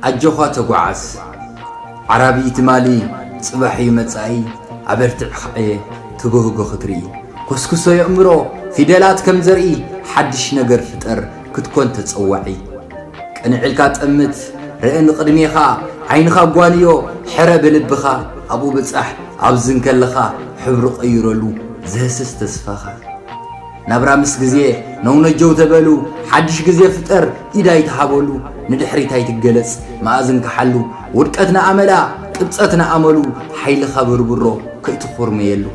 ኣጆኻ ተጓዓዝ ዓራቢ ትማሊ ጽባሕ እዩ መጻኢ ኣበርትዕ ኸዕየ ትብህጎ ክትርኢ ኮስኩሶ የእምሮ ፊደላት ከም ዘርኢ ሓድሽ ነገር ፍጠር ክትኮን ተጸዋዒ ቅንዕ ኢልካ ጠምት ርእ ንቕድሜኻ ዓይንኻ ጓንዮ ሕረ ብልብኻ ኣብኡ ብጻሕ ኣብዚ እንከለኻ ሕብሪ ቀይረሉ ዘህስስ ተስፋኻ ናብራ ምስ ግዜ ነውነጀው ተበሉ ሓድሽ ግዜ ፍጠር ኢድ ኣይትሃበሉ ንድሕሪት ኣይትገለጽ መኣዝን ክሓሉ ውድቀት ንኣመላ ቅብጸት ንኣመሉ ሓይልኻ ብርብሮ ከይትኹርመየሉ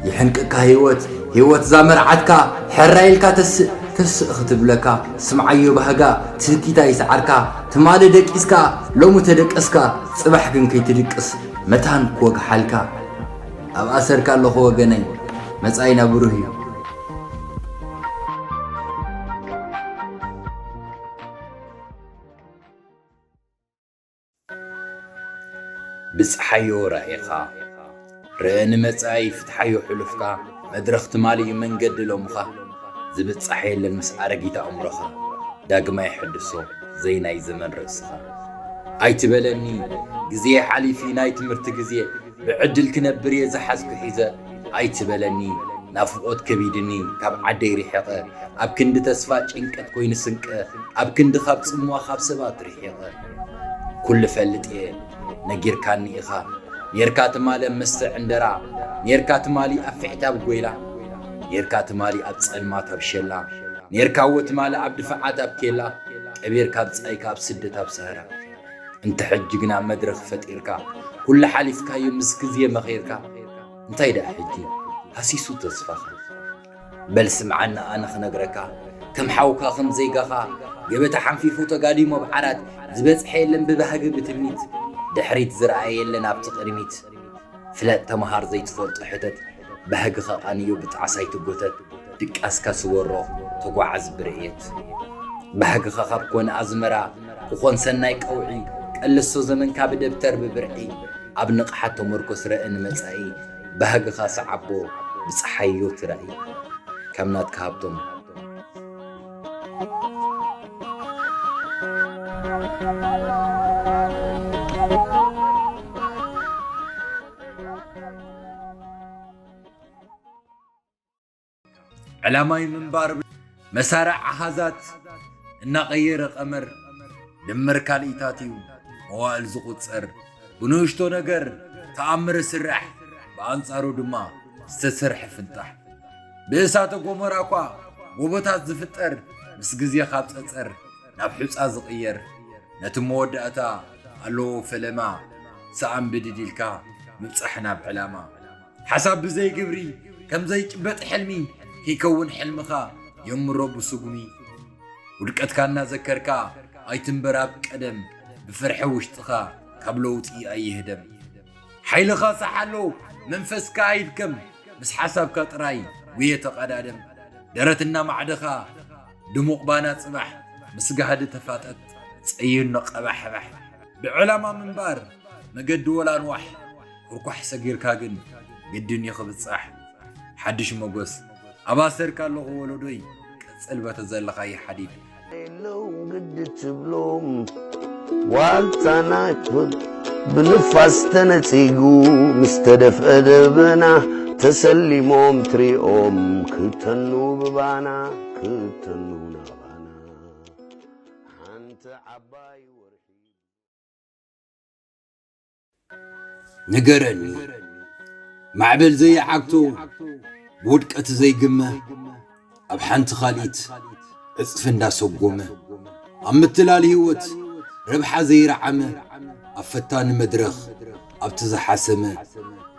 ይሕንቅካ ህይወት ህይወት ዛመርዓትካ ሕራይልካ ተስእ ተስእ ክትብለካ ስምዓዮ ባህጋ ትህኪታ ይስዓርካ ትማሊ ደቂስካ ሎሚ ተደቀስካ ጽባሕ ግን ከይትድቅስ መታን ክወግሓልካ ኣብ ኣሰርካ ኣለኹ ወገነይ መጻኢና ብሩህ እዩ ብጽሓዮ ራኢኻ ርእ ንመጻኢ ፍትሓዮ ሕሉፍካ መድረኽ ትማሊ እዩ መንገዲ ሎምኻ ዝብጻሕ የለን ምስ ኣረጊት ኣእምሮኻ ዳግማይ ሕድሶ ዘይናይ ዘመን ርእስኻ ኣይትበለኒ ግዜ ሓሊፊ ናይ ትምህርቲ ግዜ ብዕድል ክነብር እየ ዝሓዝኩ ሒዘ ኣይትበለኒ ናፍቖት ከቢድኒ ካብ ዓደይ ርሒቐ ኣብ ክንዲ ተስፋ ጭንቀት ኮይኑ ስንቀ ኣብ ክንዲ ካብ ጽምዋ ካብ ሰባት ርሒቐ ኩሉ ፈልጥ እየ ነጊርካኒ ኢኻ ኔርካ ትማሊ ኣብ መስተ ዕንደራ ኔርካ ትማሊ ኣብ ፍሕት ኣብ ጎይላ ኔርካ ትማሊ ኣብ ጸልማት ኣብ ሸላ ኔርካ እወ ትማሊ ኣብ ድፋዓት ኣብ ኬላ ቀቢርካ ኣብ ጻይካ ኣብ ስደት ኣብ ሰህራ እንተ ሕጂ ግና መድረኽ ፈጢርካ ኩሉ ሓሊፍካዮ ምስ ግዜ መኺርካ እንታይ ደኣ ሕጂ ሃሲሱ ተስፋኻ በል ስምዓኒ ኣነ ክነግረካ ከም ሓውካ ከም ዜጋኻ ገበታ ሓንፊፉ ተጋዲሙ ኣብ ዓራት ዝበጽሐ የለን ብባህጊ ብትምኒት ድሕሪት ዝረኣየ የለን ኣብቲ ቅድሚት ፍለጥ ተመሃር ዘይትፈልጦ ሕተት ባህግኻ ቃንዮ ብጣዕሳ ኣይትጎተት ድቃስካ ስወሮ ተጓዓዝ ብርእየት ባህግኻ ካብ ኮነ ኣዝመራ ክኾን ሰናይ ቀውዒ ቀልሶ ዘመንካ ብደብተር ብብርዒ ኣብ ንቕሓት ተመርኮስ ረአ ንመጻኢ ባህግኻ ሰዓቦ ብጸሓዮ ትራኢ ከም ናትካ ሃብቶም ዕላማይ ምንባር መሳርዕ ኣሃዛት እናቐየረ ቀመር ድምር ካልኢታት እዩ መዋእል ዝቑጸር ብንእሽቶ ነገር ተኣምር ስራሕ ብኣንጻሩ ድማ ዝተሰርሐ ፍንጣሕ ብእሳተ ጎመራ እኳ ጎቦታት ዝፍጠር ምስ ግዜ ካብ ጸጸር ናብ ሑጻ ዝቕየር ነቲ መወዳእታ ኣለዎ ፈለማ ሰኣን ብድድ ኢልካ ምብጻሕ ናብ ዕላማ ሓሳብ ብዘይ ግብሪ ከም ዘይጭበጥ ሕልሚ ከይከውን ሕልምኻ የምሮ ብስጉሚ ውድቀትካ እናዘከርካ ኣይትንበር ኣብ ቀደም ብፍርሒ ውሽጥኻ ካብ ለውጢ ኣይህደም ሓይልኻ ሳሓሎ መንፈስካ ኣይድከም ምስ ሓሳብካ ጥራይ ጉየ ተቐዳደም ደረት እናማዕደኻ ድሙቕ ባና ጽባሕ ምስ ጋህዲ ተፋጠጥ ጸይኖ ቀባሕባሕ ብዕላማ ምንባር መገዲ ወላ ንዋሕ ኩርኳሕ ሰጊርካ ግን ግድን እዩ ክብጻሕ ሓድሽ መጎስ ኣብ ኣሰርካ ኣለኹ ወለዶይ ቀጽል በተ ዘለኻዮ ሓዲድ የለው ግዲ ትብሎም ዋልታ ናይ ክብር ብንፋስ ተነጺጉ ምስ ተደፍአ ደበና ተሰሊሞም ትሪኦም ክተኑ ብባና ክተኑ ናባና ሓንቲ ዓባይ ወርሒ ንገረኒ ማዕበል ዘይዓግቶ ብውድቀት ዘይግመ ኣብ ሓንቲ ካልኢት ዕጽፊ እንዳሰጎመ ኣብ ምትላል ህይወት ረብሓ ዘይረዓመ ኣብ ፈታኒ መድረኽ ኣብቲ ዝሓሰመ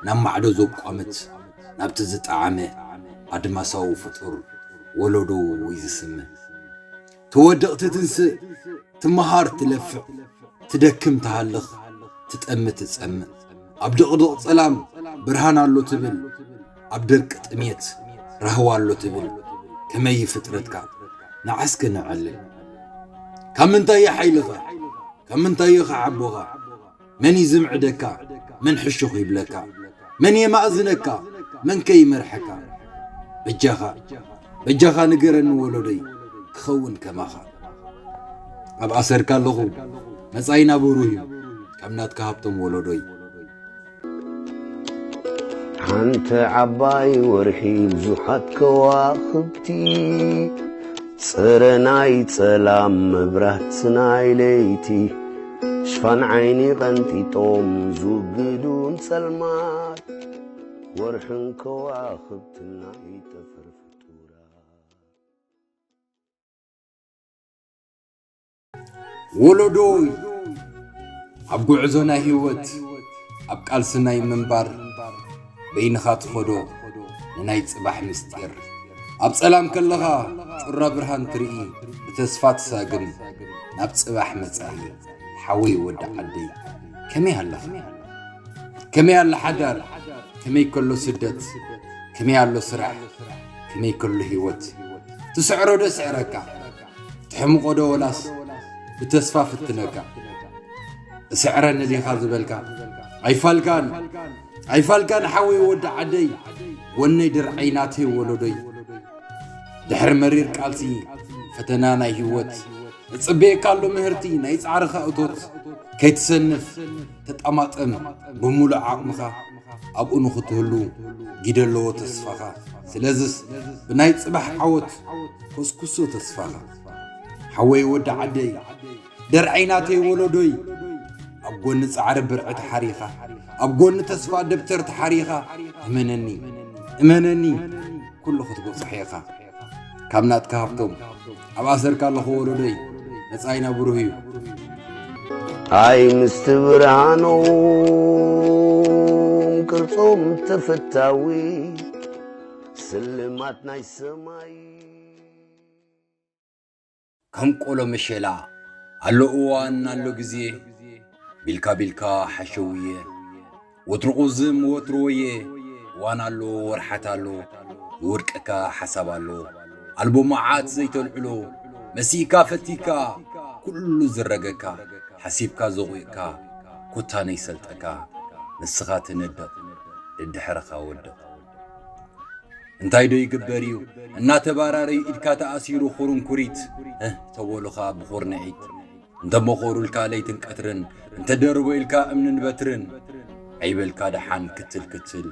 ናብ ማዕዶ ዘቋምት ናብቲ ዝጠዓመ ኣድማሳዊ ፍጡር ወለዶ ወይ ዝስመ ትወድቕ ትትንስእ ትመሃር ትለፍዕ ትደክም ትሃልኽ ትጠሚ ትጸምእ ኣብ ድቕድቕ ጸላም ብርሃን ኣሎ ትብል ኣብ ደርቂ ጥሜት ራህዋ ኣሎ ትብል ከመይ ፍጥረትካ ንዓስከ ነዕልል ካብ ምንታይ ሓይልኻ ካብ ምንታይ ኸ ሓቦኻ መን እዩ ዝምዕደካ መን ሕሹኽ ይብለካ መን የማእዝነካ መን ከ ይመርሐካ በጃኻ በጃኻ ንገረኒ ወለዶይ ክኸውን ከማኻ ኣብ ኣሰርካ ኣለኹ መጻኢና ብሩህ እዩ ካብ ናትካ ሃብቶም ወለዶይ። ሓንቲ ዓባይ ወርሒ ብዙሓት ከዋኽብቲ፣ ጽረ ናይ ጸላም መብራት ናይ ለይቲ፣ ሽፋን ዓይኒ ቀንጢጦም ዝውግዱ ንጸልማት፣ ወርሕን ከዋኽብትን ናይ ጠፈር ፍጡራት። ወለዶይ፣ ኣብ ጉዕዞ ናይ ህይወት፣ ኣብ ቃልሲ ናይ ምንባር፣ በይንኻ ትኸዶ ንናይ ጽባሕ ምስጢር። ኣብ ጸላም ከለኻ ጩራ ብርሃን ትርኢ፣ ብተስፋ ትሳግም ናብ ጽባሕ መጻኢ። ሓወይ ወዲ ዓደይ፣ ከመይ ኣለኻ? ከመይ ኣላ ሓዳር? ከመይ ከሎ ስደት? ከመይ ኣሎ ስራሕ? ከመይ ከሎ ህይወት? ትስዕሮ ዶ ስዕረካ? ትሕምቆ ዶ ወላስ ብተስፋ ፍትነካ? እስዕረኒ ዲኻ ዝበልካ? ኣይፋልካን፣ ኣይፋልካን ሓወይ ወዲ ዓደይ፣ ጎነይ ድርዐይ ናተይ ወለዶይ። ድሕሪ መሪር ቃልሲ ፈተና ናይ ህይወት፣ እጽበየካ ኣሎ ምህርቲ ናይ ጻዕርኻ እቶት። ከይትሰንፍ ተጠማጠም ብሙሉእ ዓቕምኻ፣ ኣብኡ ንኽትህሉ ግደ ኣለዎ ተስፋኻ። ስለዝስ ብናይ ጽባሕ ዓወት ኮስኩሶ ተስፋኻ። ሓወይ ወዲ ዓደይ፣ ደርዐይ ናተይ ወለዶይ፣ ኣብ ጎኒ ጻዕሪ ብርዒ ተሓሪኻ፣ ኣብ ጎኒ ተስፋ ደብተር ተሓሪኻ፣ እመነኒ፣ እመነኒ፣ ኩሉ ክትበጽሖ ኢኻ። ካብ ናትካ ሃብቶም ኣብ ኣሰርካ ኣለኹ ወለዶይ፣ መጻኢና ብሩህ እዩ። ኣይ ምስቲ ብርሃኖም ቅርጾም ተፈታዊ፣ ስልማት ናይ ሰማይ። ከም ቆሎ መሸላ፣ ኣሎ እዋን ኣሎ ግዜ፣ ቢልካ ቢልካ ሓሸውየ። ወትሩ ቁዝም ወትሩ ወየ፣ እዋን ኣሎ ወርሓት ኣሎ፣ ዝወድቀካ ሓሳብ ኣሎ። ኣልቦ መዓት ዘይተልዕሎ፣ መሲእካ ፈቲካ፣ ኩሉ ዝረገካ፣ ሓሲብካ ዘቑእካ፣ ኮታ ነይሰልጠካ፣ ንስኻ ትነድቕ፣ ደድሕረኻ ወድቕ። እንታይ ዶ ይግበር እዩ እናተባራረዩ፣ ኢድካ ተኣሲሩ ኹርንኩሪት፣ እህ ተበሉኻ ብኹርንዒት። እንተመኾሩልካ ለይትን ቀትርን፣ እንተደርቦ ኢልካ እምንን በትርን። ኣይበልካ ደሓን ክትል ክትል፣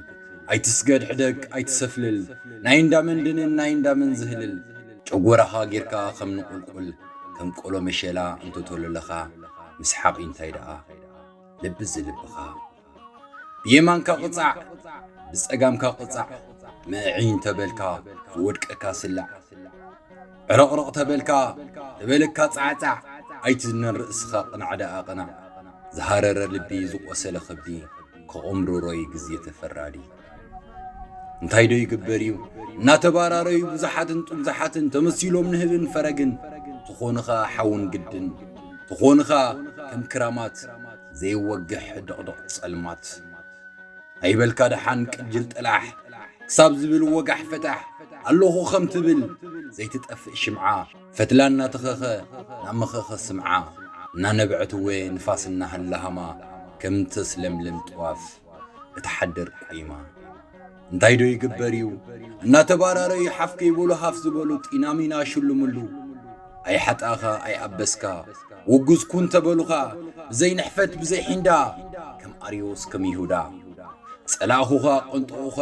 ኣይትስገድ ሕደግ ኣይትሰፍልል፣ ናይ እንዳመን ድንን ናይ እንዳመን ዝህልል። ጨጎራኻ ጌርካ ከም ንቁልቁል፣ ከም ቆሎ መሸላ እንተተለለኻ፣ ምስሓቕ እንታይ ደኣ ልቢ ዝልብኻ። ብየማንካ ቅጻዕ፣ ብጸጋምካ ቅጻዕ፣ ምዕዒ እንተበልካ ዝወድቀካ ስላዕ። ዕረቕረቕ ተበልካ፣ ተበለካ ጻዕጻዕ፣ ኣይትዝነን ርእስኻ ቅናዕ ደኣ ቅናዕ። ዝሃረረ ልቢ ዝቖሰለ ከብዲ፣ ከቑምርሮይ ግዜ ተፈራዲ። እንታይ ዶ ይግበር እዩ እናተባራረዩ ብዙሓትን ጥምዙሓትን ተመሲሎም ንህብን ፈረግን። ትኾንኻ ሓውን ግድን፣ ትኾንኻ ከም ክራማት ዘይወግሕ ድቕድቕ ጸልማት። ኣይበልካ ደሓን ቅጅል ጥላሕ፣ ክሳብ ዝብል ወጋሕ ፈታሕ፣ ኣለኹ ከም ትብል ዘይትጠፍእ ሽምዓ። ፈትላ እናተኸኸ ናብ መኸኸ ስምዓ፣ እናነብዐት እወ ንፋስ እናሃላሃማ፣ ከም ተስለምልም ጥዋፍ እትሓድር ቆይማ። እንታይ ዶ ይግበር እዩ እናተባራረዩ፣ ሓፍ ከይበሉ ሃፍ ዝበሉ ጢናሚና ሽልምሉ። ኣይሓጣኻ ኣይኣበስካ፣ ውጉዝ ኩን ተበሉኻ፣ ብዘይ ንሕፈት ብዘይ ሒንዳ፣ ከም ኣርዮስ ከም ይሁዳ። ጸላእኹኻ ቀንጠኡኻ፣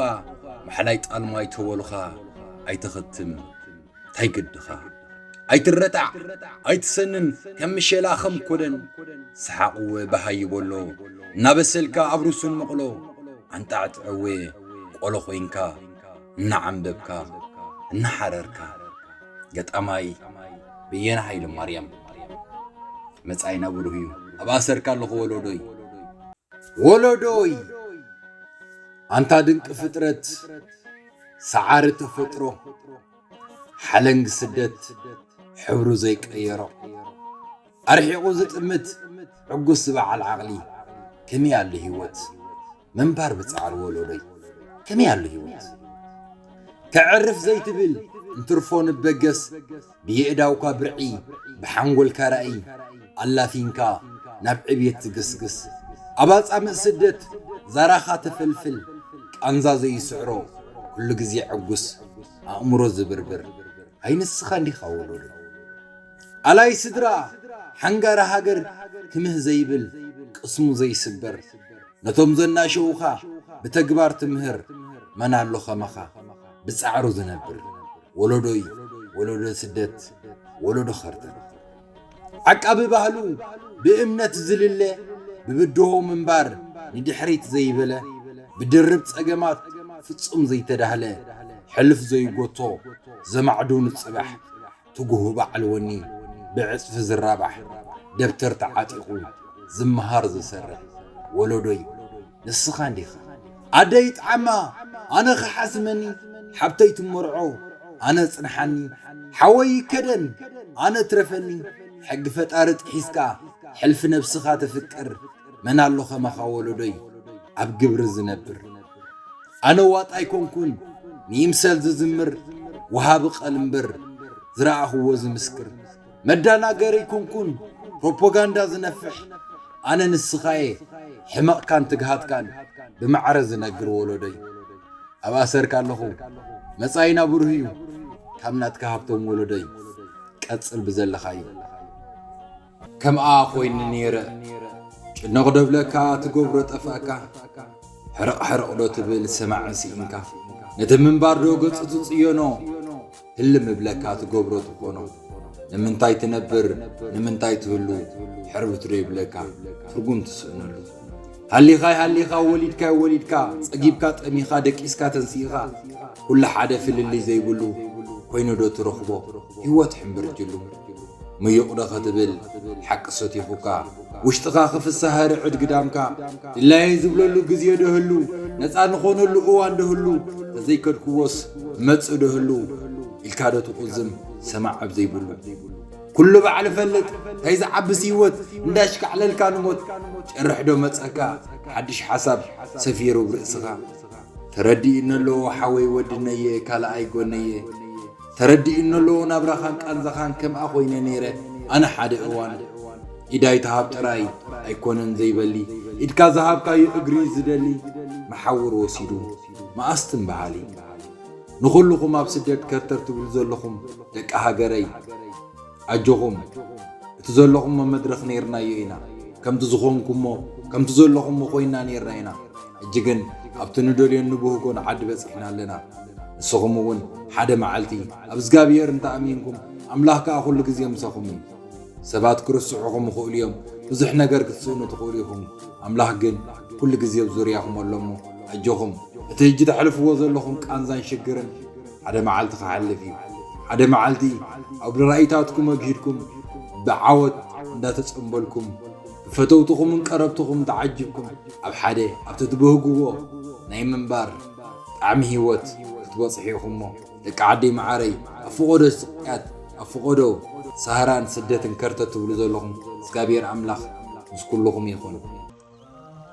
ማሕላይ ጣልማይ ተበሉኻ፣ ኣይተኸትም እንታይ ግድኻ። ኣይትረጣዕ ኣይትሰንን፣ ከም ምሸላ ከም ኮደን። ሰሓቕ እወ በሃይ ይበሎ፣ እናበሰልካ ኣብ ርሱን መቕሎ። ኣንጣዕጥዕ እወ ቆሎ ኮይንካ፣ እናዓምበብካ፣ እናሓረርካ። ገጣማይ በየነ ሃይለማርያም። መጻኢና ብሩህ እዩ፣ ኣብ ኣሰርካ ኣለኹ ወለዶይ። ወለዶይ፣ ኣንታ ድንቂ ፍጥረት፣ ሰዓሪ ተፈጥሮ፣ ሓለንጊ ስደት ሕብሩ ዘይቀየሮ፣ ኣርሒቑ ዝጥምት ዕጉስ ዝበዓል ዓቕሊ፣ ከመይ ኣሎ ህይወት ምንባር ብጻዕሪ ወለዶይ፣ ከመይ ኣሎ ህይወት። ከዕርፍ ዘይትብል እንትርፎ ንበገስ፣ ብየእዳውካ ብርዒ፣ ብሓንጎልካ ራእይ ኣላፊንካ ናብ ዕብየት ትግስግስ። ኣብ ኣጻምእ ስደት ዛራኻ ተፈልፍል፣ ቃንዛ ዘይስዕሮ ኩሉ ግዜ ዕጉስ፣ ኣእምሮ ዝብርብር። ኣይ ንስኻ እንዲኻ ወለዶ። ኣላይ ስድራ፣ ሓንጋሪ ሃገር፣ ክምህ ዘይብል ቅስሙ ዘይስበር ነቶም ዘናሸውኻ ብተግባር ትምህር መን ኣሎ ከማኻ ብጻዕሩ ዝነብር ወለዶይ ወለዶ ስደት ወለዶ ኸርተት ዓቃቢ ባህሉ ብእምነት ዝልለ ብብድሆ ምንባር ንድሕሪት ዘይበለ ብድርብ ጸገማት ፍጹም ዘይተዳህለ ሕልፍ ዘይጎቶ ዘማዕዱ ንጽባሕ ትጉህ በዓል ወኒ ብዕጽፊ ዝራባሕ ደብተር ተዓጢቑ ዝመሃር ዝሰርሕ ወለዶይ ንስኻ እንዲኻ ኣደይ ጣዕማ ኣነ ኸሓስመኒ ሓብተይ ትመርዖ ኣነ ጽንሓኒ ሓወይ ይከደን ኣነ ትረፈኒ ሕጊ ፈጣሪ ጥሒስካ ሕልፊ ነብስኻ ተፍቅር መን ኣሎ ኸማኻ ወለዶይ ኣብ ግብሪ ዝነብር ኣነ ዋጣ ኣይኮንኩን ንይምሰል ዝዝምር ወሃቢ ቐልምበር ዝረኣኽዎ ዝምስክር መዳናገሪ ኣይኮንኩን ፕሮፓጋንዳ ዝነፍሕ ኣነ ንስኻየ ሕመቕካን ትግሃትካን ብማዕረ ዝነግር ወለዶይ ኣብ ኣሰርካ ኣለኹ መጻኢና ብሩህ እዩ ካብ ናትካ ሃብቶም ወለዶይ ቀጽል ብዘለኻዩ ከምኣ ኮይኒ ነይረ ጭነቕ ደብለካ ትገብሮ ጠፋእካ ሕርቕ ሕርቕ ዶ ትብል ሰማዒ ስኢንካ ነቲ ምንባር ዶ ገጹ ትጽየኖ ህልም እብለካ ትገብሮ ትኾኖ ንምንታይ ትነብር ንምንታይ ትህሉ ሕርብት ዶ ይብለካ ትርጉም ትስእነሉ ሃሊኻይ ሃሊኻ ወሊድካይ ወሊድካ ጸጊብካ ጠሚኻ ደቂስካ ተንሲእኻ ኩሉ ሓደ ፍልልይ ዘይብሉ ኮይኑ ዶ ትረኽቦ ህይወት ሕምብርጅሉ ምዩቕ ዶ ኸትብል ሓቂ ሰቲኹካ ውሽጥኻ ክፍሳህ ርዕድ ግዳምካ ድላየይ ዝብለሉ ግዜ ዶ ህሉ ነፃ ንኾነሉ እዋን ዶ ህሉ ተዘይከድክዎስ መጽእ ዶ ህሉ ኢልካ ዶ ትቑዝም ሰማዕ ኣብ ዘይብሉ ኩሉ ባዕሉ ፈልጥ እንታይ ዝዓብስ ህይወት እንዳሽካዕለልካ ንሞት ጨርሕ ዶ መፀካ ሓድሽ ሓሳብ ሰፊሩ ብርእስኻ ተረዲእኒ ኣሎ ሓወይ ወድነየ ካልኣይ ጎነየ ተረዲእኒ ኣሎ ናብራኻን ቃንዛኻን ከምኣ ኮይነ ነይረ ኣነ ሓደ እዋን ኢዳይ ተሃብ ጥራይ ኣይኮነን ዘይበሊ ኢድካ ዝሃብካዩ እግሪ ዝደሊ መሓውር ወሲዱ መኣስትን በሃሊ ንኹልኹም ኣብ ስደት ከርተር ትብሉ ዘለኹም ደቂ ሃገረይ ኣጆኹም እቲ ዘለኹሞ መድረኽ ነይርናዮ ኢና ከምቲ ዝኾንኩሞ ከምቲ ዘለኹሞ ኮይና ነይርና ኢና ሕጂ ግን ኣብቲ ንደልዮን ንብህጎን ዓዲ በጺሕና ኣለና ንስኹም እውን ሓደ መዓልቲ ኣብ እግዚኣብሔር እንተኣሚንኩም ኣምላኽ ከኣ ኩሉ ግዜ ምሳኹም እዩ ሰባት ክርስሑኹም ይኽእሉ እዮም ብዙሕ ነገር ክትስእኑ ትኽእሉ ኢኹም ኣምላኽ ግን ኩሉ ግዜ ኣብ ዙርያኹም ኣሎ እሞ ኣጆኹም እቲ ሕጂ ተሕልፍዎ ዘለኹም ቃንዛን ሽግርን ሓደ መዓልቲ ክሓልፍ እዩ ሓደ መዓልቲ ኣብ ራእይታትኩም ኣግሂድኩም ብዓወት እንዳተጸንበልኩም ብፈተውትኹምን ቀረብትኹም ተዓጅብኩም ኣብ ሓደ ኣብቲ ትብህግዎ ናይ ምንባር ጣዕሚ ህይወት ክትበጽሑ ኢኹሞ ደቂ ዓደይ መዓረይ ኣብ ፍቖዶ ስቅያት ኣብ ፍቖዶ ሳህራን ስደትን ከርተት ትብሉ ዘለኹም እግዚኣብሔር ኣምላኽ ምስ ኩልኹም ይኹን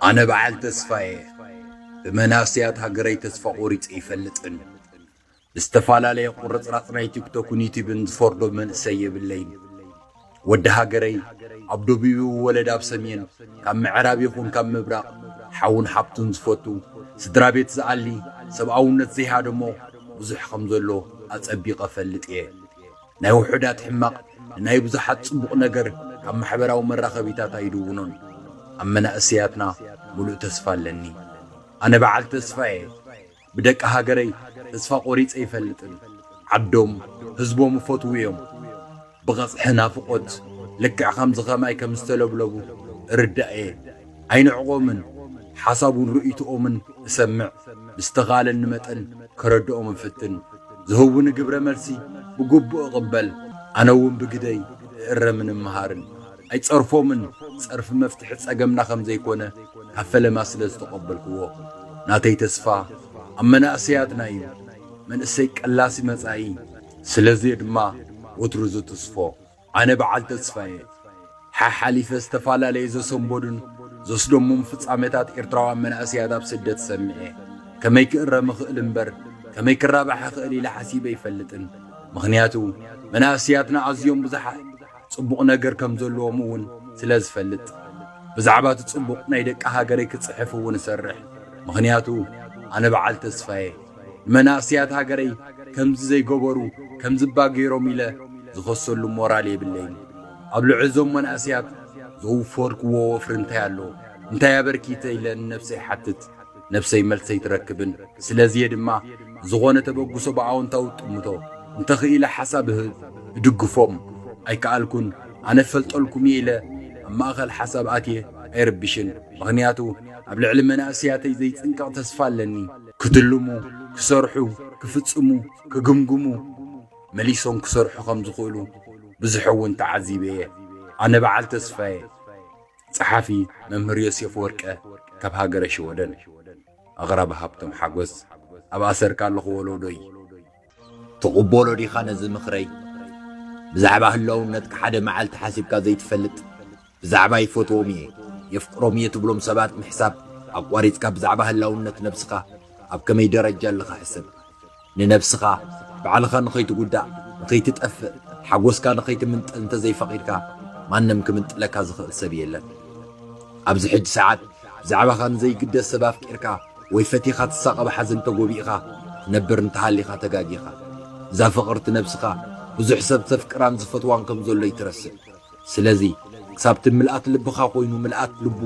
ኣነ በዓል ተስፋ እየ ብመናእሰያት ሃገረይ ተስፋ ቆሪፀ ይፈልጥን ብዝተፈላለየ ቁርፅራፅ ናይ ቲክቶክን ዩቲብን ዝፈርዶ መንእሰይ የብለይን ወዲ ሃገረይ ኣብ ደቡብ ወለድ ኣብ ሰሜን ካብ ምዕራብ ይኹን ካብ ምብራቕ ሓውን ሓብቱን ዝፈቱ ስድራ ቤት ዝኣሊ ሰብኣውነት ዘይሃደሞ ብዙሕ ከም ዘሎ ኣጸቢቐ ፈልጥ እየ ናይ ውሑዳት ሕማቕ ንናይ ብዙሓት ጽቡቕ ነገር ካብ ማሕበራዊ መራኸቢታት ኣይድውኖን ኣብ መናእሰያትና ሙሉእ ተስፋ ኣለኒ ኣነ በዓል ተስፋ እየ ብደቂ ሃገረይ ተስፋ ቆሪጸ ይፈልጥን ዓዶም ህዝቦም ይፈትዉ እዮም ብቐጽሒ ናፍቖት ልክዕ ከምዚ ኸማይ ከም ዝተለብለቡ እርዳእ እየ ኣይንዕቖምን ሓሳቡን ርእይትኦምን እሰምዕ ብዝተኻለኒ መጠን ከረድኦም እፍትን ዝህቡኒ ግብረ መልሲ ብግቡእ እቕበል ኣነ እውን ብግደይ እእረምን እምሃርን ኣይጸርፎምን ጸርፊ መፍትሒ ጸገምና ከም ዘይኮነ ካብ ፈለማ ስለ ዝተቐበልክዎ ናተይ ተስፋ ኣብ መናእሰያትና እዩ መንእሰይ ቀላሲ መጻኢ ስለዚ ድማ ወትሩ ዝትስፎ ኣነ በዓል ተስፋ እየ ሓሓሊፈ ዝተፈላለየ ዘሰንበዱን ዘስደሙም ፍጻሜታት ኤርትራውያን መናእሰያት ኣብ ስደት ሰሚዐ ከመይ ክእረም እኽእል እምበር ከመይ ክራባሕ እኽእል ኢለ ሓሲበ ይፈልጥን ምኽንያቱ መናእሰያትና ኣዝዮም ብዙሓት ጽቡቕ ነገር ከም ዘለዎም እውን ስለ ዝፈልጥ ብዛዕባ እቲ ጽቡቕ ናይ ደቂ ሃገረይ ክጽሕፍ እውን እሰርሕ ምኽንያቱ ኣነ በዓል ተስፋየ ንመናእሰያት ሃገረይ ከምዚ ዘይገበሩ ከምዚ እባ ገይሮም ኢለ ዝኸሰሉ ሞራል የብለይን ኣብ ልዕሊ እዞም መናእሰያት ዘውፈርክዎ ወፍሪ እንታይ ኣሎ? እንታይ ኣበርኪተ? ኢለ ንነብሰይ ሓትት። ነብሰይ መልሰይ ትረክብን። ስለዚየ ድማ ዝኾነ ተበግሶ ብኣወንታዊ ጥምቶ። እንተኽኢለ ሓሳብ እህብ፣ እድግፎም። ኣይከኣልኩን። ኣነ ፈልጠልኩም እየ ኢለ ኣብ ማእኸል ሓሳብ ኣትየ ኣይርብሽን። ምኽንያቱ ኣብ ልዕሊ መናእስያተይ ዘይጽንቀቕ ተስፋ ኣለኒ። ክትልሙ፣ ክሰርሑ፣ ክፍጽሙ፣ ክግምግሙ፣ መሊሶም ክሰርሑ ከም ዝኽእሉ ብዙሕ እውን ተዓዚበ እየ። ኣነ በዓል ተስፋ እየ። ጸሓፊ መምህር ዮሴፍ ወርቀ ካብ ሃገረ ሽወደን። ኣቕራቢ ሃብቶም ሓጎስ። ኣብ ኣሰርካ ኣለኹ ወለዶይ። ትቕበሎ ዲኻ ነዚ ምኽረይ? ብዛዕባ ህላውነትካ ሓደ መዓልቲ ሓሲብካ ዘይትፈልጥ። ብዛዕባ ይፈትዎም እየ፣ የፍቅሮም እየ ትብሎም ሰባት ምሕሳብ ኣቋሪጽካ ብዛዕባ ህላውነት ነብስኻ ኣብ ከመይ ደረጃ ኣለኻ ሕሰብ። ንነብስኻ ባዕልኻ ንኸይትጉዳእ፣ ንኸይትጠፍእ፣ ሓጎስካ ንኸይትምንጠል እንተዘይፈቒድካ ማንም ክምንጥለካ ዝኽእል ሰብ የለን። ኣብዚ ሕጂ ሰዓት ብዛዕባኻ ንዘይግደስ ሰብ ኣፍቂርካ ወይ ፈቲኻ ትሳቐ ብሓዘን ተጎቢእኻ ትነብር እንተሃሊኻ ተጋጊኻ። እዛ ፍቕርቲ ነብስኻ ብዙሕ ሰብ ዘፍቅራን ዝፈትዋን ከም ዘሎ ይትረስዕ። ስለዚ ክሳብ እቲ ምልኣት ልብኻ ኮይኑ ምልኣት ልቡ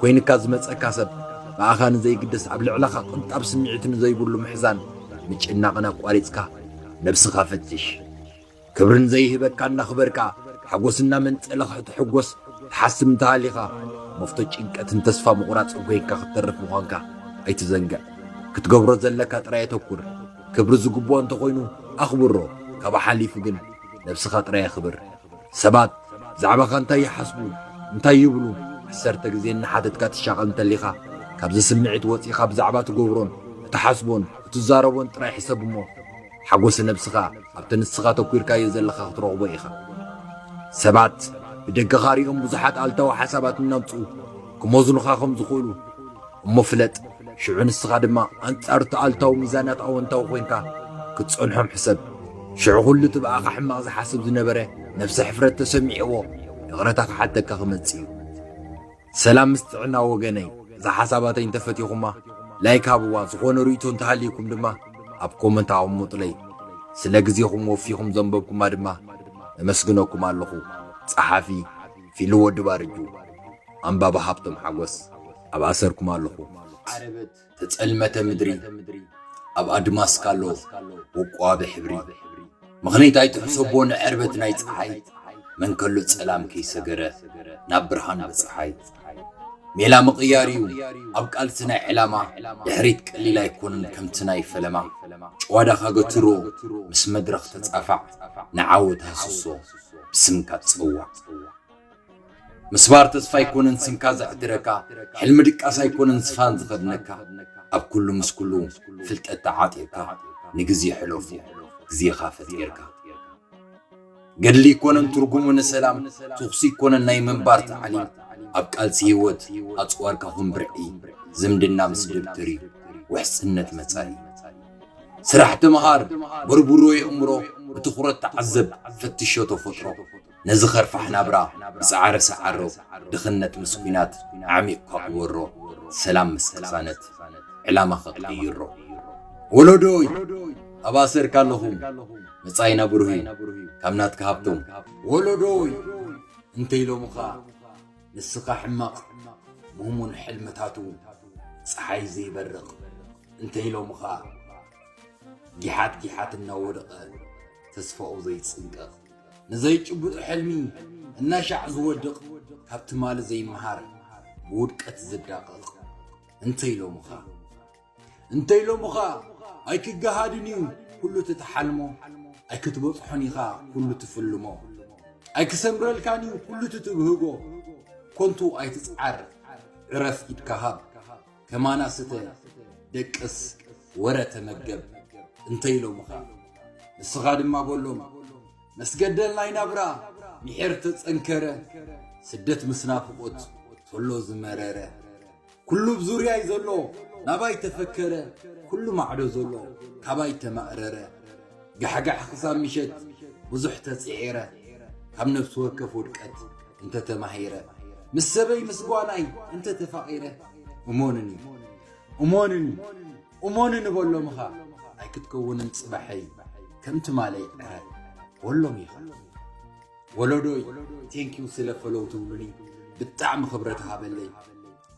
ኮይንካ ዝመጸካ ሰብ ብኣኻ ንዘይግደስ ኣብ ልዕለኻ ቅንጣብ ስምዒት ንዘይብሉ ምሕዛን ምጭናቕን ኣቋሪጽካ ነብስኻ ፈትሽ። ክብሪ ንዘይህበካ እናኽበርካ ሓጎስ እናመንጸልኻ ትሕጎስ ትሓስብ እንተሃሊኻ መፍቶ ጭንቀትን ተስፋ ምቑራጽን ኮይንካ ክትተርፍ ምዃንካ ኣይትዘንግዕ። ክትገብሮ ዘለካ ጥራይ ኣተኩር። ክብሪ ዝግብኦ እንተኾይኑ ኣኽብሮ። ካብ ሓሊፉ ግን ነብስኻ ጥራይ ኣኽብር። ሰባት ብዛዕባኻ እንታይ ይሓስቡ እንታይ ይብሉ ዓሰርተ ግዜ እናሓተትካ ትሻቐል እንተሊኻ ካብዚ ስምዒት ወጺኻ ብዛዕባ ትገብሮን እትሓስቦን እትዛረቦን ጥራይ ሕሰብ እሞ ሓጎስ ነብስኻ ኣብቲ ንስኻ ተኲርካዮ ዘለኻ ክትረኽቦ ኢኻ። ሰባት ብደገኻ ሪኦም ብዙሓት ኣልታዊ ሓሳባት እናምጽኡ ክመዝኑኻ ከም ዝኽእሉ እሞ ፍለጥ። ሽዑ ንስኻ ድማ ኣንጻር እቲ ኣልታዊ ሚዛናት ኣወንታዊ ኮይንካ ክትጸንሖም ሕሰብ። ሽዑ ኩሉ እቲ ብኣኻ ሕማቕ ዝሓስብ ዝነበረ ነብሰ ሕፍረት ተሰሚዕዎ ይቕረታ ክሓተካ ክመጽእ እዩ። ሰላም ምስ ጥዕና ወገነይ። እዛ ሓሳባተይ እንተፈቲኹማ ላይክ ሃብዋ፣ ዝኾነ ርእይቶ እንተሃልዩኩም ድማ ኣብ ኮመንት ኣቐምጡለይ። ስለ ግዜኹም ወፊኹም ዘንበብኩማ ድማ እመስግነኩም ኣለኹ። ጸሓፊ ፊሊ ወዲ ባርጁ። ኣንባቢ ሃብቶም ሓጎስ። ኣብ ኣሰርኩም ኣለኹ። ዓረበት ተጸልመተ ምድሪ ኣብ ኣድማስ ካሎ ወቋቢ ሕብሪ። ምኽንያት ኣይትሕሰቦ ንዕርበት ናይ ጸሓይ መንከሎ ጸላም ከይሰገረ ናብ ብርሃን በጽሓይ። ሜላ ምቕያር እዩ ኣብ ቃልሲ ናይ ዕላማ ድሕሪት ቀሊል ኣይኮኑን ከምቲ ናይ ፈለማ። ጨዋዳኻ ገትሮ ምስ መድረኽ ተጻፋዕ ንዓወት ሃስሶ ብስምካ ጸዋዕ። ምስባር ተስፋ ኣይኮነን ስምካ ዘዕትረካ፣ ሕልሚ ድቃስ ኣይኮነን ዝፋን ዝኸድነካ። ኣብ ኩሉ ምስ ኩሉ ፍልጠት ተዓጢቕካ፣ ንግዜ ሕለፉ ግዜኻ ፈጢርካ። ገድሊ ኣይኮነን ትርጉሙ ንሰላም፣ ተኹሲ ኣይኮነን ናይ ምንባር ታዕሊም። ኣብ ቃልሲ ህይወት ኣጽዋርካ ኩን ብርዒ፣ ዝምድና ምስ ደብተር እዩ ውሕስነት መጻኢ። ስራሕ ተምሃር፣ በርብሮ የእምሮ፣ ብትኹረት ተዓዘብ፣ ፈትሾ ተፈጥሮ። ነዚ ኸርፋሕ ናብራ ብጻዕሪ ሰዓሮ፣ ድኽነት ምስ ኲናት ዓሚቕካ ክበሮ፣ ሰላም ምስ ቅሳነት ዕላማ ኸቐይሮ። ወለዶይ፣ ኣብ ኣሰርካ ኣለኹ፣ መጻኢና ብሩህ እዩ፣ ካብ ናትካ ሃብቶም። ወለዶይ፣ እንተ ኢሎምኻ ንስኻ ሕማቕ፣ ምህሙን ሕልምታቱ ጸሓይ ዘይበርቕ፣ እንተ ኢሎምኻ ጊሓት ጊሓት እናወደቐ ተስፋኡ ዘይጽንቀቕ፣ ንዘይጭብጦ ሕልሚ እናሻዕ ዝወድቕ፣ ካብ ትማሊ ዘይመሃር ብውድቀት ዝዳቐቕ፣ እንተ ኢሎምኻ፣ እንተ ኢሎምኻ ኣይክገሃድን እዩ ኩሉ እቲ ትሓልሞ፣ ኣይክትበጽሖን ኢኻ ኩሉ ትፍልሞ፣ ኣይክሰምረልካን እዩ ኩሉ እቲ ትብህጎ፣ ኮንቱ ኣይትጽዓር ዕረፍ ኢድካ ሃብ፣ ከማና ስተ፣ ደቅስ፣ ወረ ተመገብ እንተ ኢሎምኻ፣ ንስኻ ድማ በሎም፣ መስገደል ናይ ናብራ ምሒር ተጸንከረ፣ ስደት ምስ ናፍቖት ተሎ ዝመረረ፣ ኩሉ ብዙርያይ ዘሎ ናባይ ተፈከረ፣ ኩሉ ማዕዶ ዘሎ ካባይ ተማእረረ፣ ጋሕጋሕ ክሳብ ምሸት ብዙሕ ተጽዒረ፣ ካብ ነፍሲ ወከፍ ውድቀት እንተ ተማሂረ፣ ምስ ሰበይ ምስ ጓናይ እንተ ተፋቒረ፣ እሞንኒ፣ እሞንኒ፣ እሞንኒ በሎምኻ፣ ኣይክትከውንን ጽባሐይ ከም ትማለይ ዕረ በሎም ኢኻ። ወለዶይ፣ ቴንኪው ስለ ፈለው ትብሉኒ፣ ብጣዕሚ ክብረት ሃበለይ።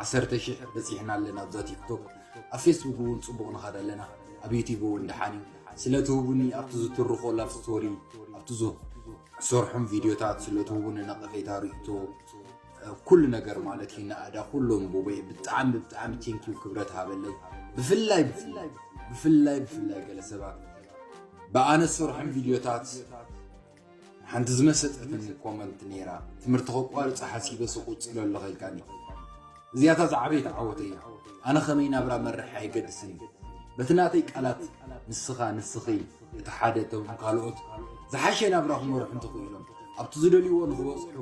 ዓሰርተ ሽሕ በፂሕና ኣለና ኣብዛ ቲክቶክ። ኣብ ፌስቡክ እውን ፅቡቕ ንኸድ ኣለና፣ ኣብ ዩቲዩብ እውን ደሓን እዩ። ስለ ትህቡኒ ኣብቲ ዝትርኾ ላቭ ስቶሪ፣ ኣብቲ ዝሰርሖም ቪድዮታት ስለ ትህቡኒ ነቐፌታ፣ ርእቶ፣ ኩሉ ነገር ማለት እዩ። ንኣዳ ኩሎም ቡበይ ብጣዕሚ ብጣዕሚ ቴንኪዩ፣ ክብረት ሃበለይ። ብፍላይ ብፍላይ ብፍላይ ብፍላይ ገለ ሰባት ብኣነ ዝሰርሖም ቪድዮታት ሓንቲ ዝመሰጠትኒ ኮመንት ነይራ። ትምህርቲ ከቋርጽ ሓሲበ ስቁጽሎ ኣለኸ ኢልካኒ። እዚኣታ ዝዓበየት ዓወተይ እያ። ኣነ ከመይ ናብራ መርሕ ኣይገድስን እዩ። በቲ ናተይ ቃላት ንስኻ፣ ንስኺ፣ እቲ ሓደ እቶም ካልኦት ዝሓሸ ናብራ ክመርሑ እንተኽኢሎም ኣብቲ ዝደልይዎ ንኽበጽሑ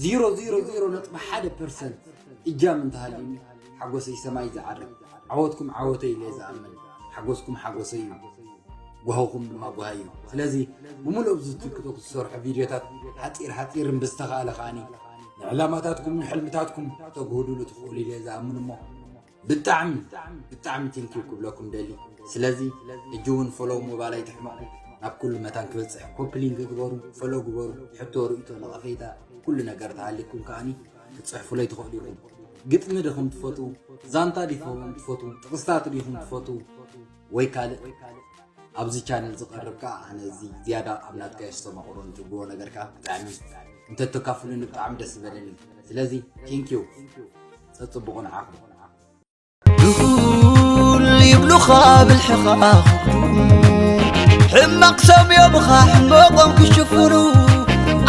ዜሮ ዜሮ ዜሮ ነጥቢ ሓደ ፐርሰንት እጃም እንተሃልዩኒ ሓጎሰይ ሰማይ ዝዓርግ። ዓወትኩም ዓወተይ ኢለ ዝኣምን፣ ሓጎስኩም ሓጎሰይ እዩ። ጓህኹም ድማ ጓሃይ እዩ። ስለዚ ብምሉእ ኣብዚ ቲክቶክ ዝሰርሖ ቪድዮታት ሓፂር ሓፂርን ብዝተኻእለ ከዓኒ ንዕላማታትኩም ንሕልምታትኩም ክተግህዱሉ ትኽእሉ ኢለ ዝኣምን እሞ ብጣዕሚ ብጣዕሚ ቴንኪዩ ክብለኩም ደሊ። ስለዚ ሕጂ እውን ፎሎው ምባል ኣይትሕመቑ። ናብ ኩሉ መታን ክበፅሕ ኮፒ ሊንክ ግበሩ፣ ፎሎው ግበሩ። ሕቶ፣ ርእይቶ፣ ነቐፌታ፣ ኩሉ ነገር ተሃሊኩም ከዓኒ ክትፅሕፉለይ ትኽእሉ ኢኹም። ግጥሚ ዲኹም ትፈትዉ? ዛንታ ዲኹም ትፈትዉ? ጥቕስታት ዲኹም ትፈትዉ? ወይ ካልእ ኣብዚ ቻነል ዝቐርብ ከዓ ኣነ እዚ ዝያዳ ኣብ ናትካ የስተማቕሮ ንትብልዎ ነገር ከዓ ብጣዕሚ እንተተካፍሉኒ ብጣዕሚ ደስ ዝበለኒ። ስለዚ ቴንኪዩ፣ ጸጽብቑ ንዓኹም። ድኹል ይብሉኻ ብልሕኻ ሕማቕ ሰብ ዮምኻ ሕመቖም ክሽፍኑ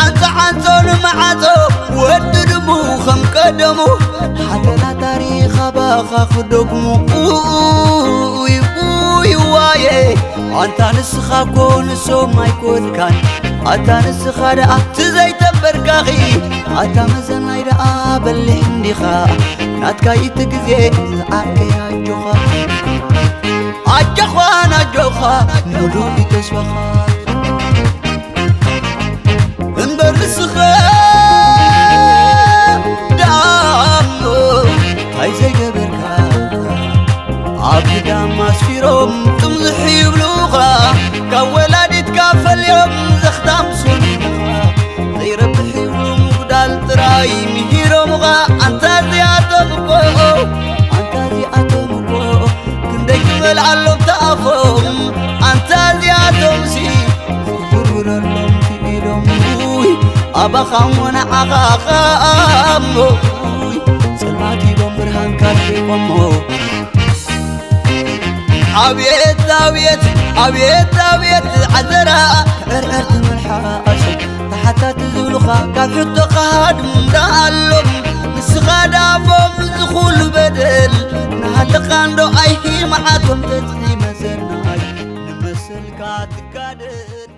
ዓንጻ ዓንጾ ንመዓጾ ወዲ ድሙ ከም ቀደሙ ሓተላ ታሪኽ ኣባኻ ክደግሙ ኡይ ኡይ ዋየ ኣንታ ንስኻ እኮ ንሶም ኣይኮንካን ኣታ ንስኻ ደኣ ትዘይተንበርካኺ ኣታ መዘናይ ደኣ በሊሕ እንዲኻ ናትካ እቲ ግዜ ዝኣከይ ኣጆኻ ኣጆኻን ኣጆኻ ሙሉእ ተስፋኻ እምበር ንስኻ ደኣ እንታይ ዘይገበርካ ኣብ ግዳም ኣስፊሮም ጥምዝሕ ይብሉኻ ካብ ወላዲትካ ፈልዮም ዘኽታም ስምኻ ዘይረብሕ ይብሉ ምጉዳል ጥራይ ምሂሮምኻ ኣንታ እዚኣቶም እኮ ኣንታ እዚኣቶም እኮ ክንደይ ክመልኣሎም ተኣፎም ኣንታ እዚኣቶምሲ ክውርውረሎም ክኢሎም ውይ ኣባኻ እሞ ንዓኻ እሞ ውይ ጸልማት ሂቦም ብርሃንካ ርሒቖሞ ኣብየት ኣብየት ኣብየት ኣብየት ዓዘራ ዕርዕርቲ መልሓሶ ተሓታቲ ዝብሉኻ ካብ ሕቶኻ ሃድም ደኣሎም ንስኻ ደኣቦም ዝኹሉ በደል ንሃለኻ እንዶ ኣይሂ መዓቶም ተጽዒመ ሰናይ ንመሰልካ ትጋደል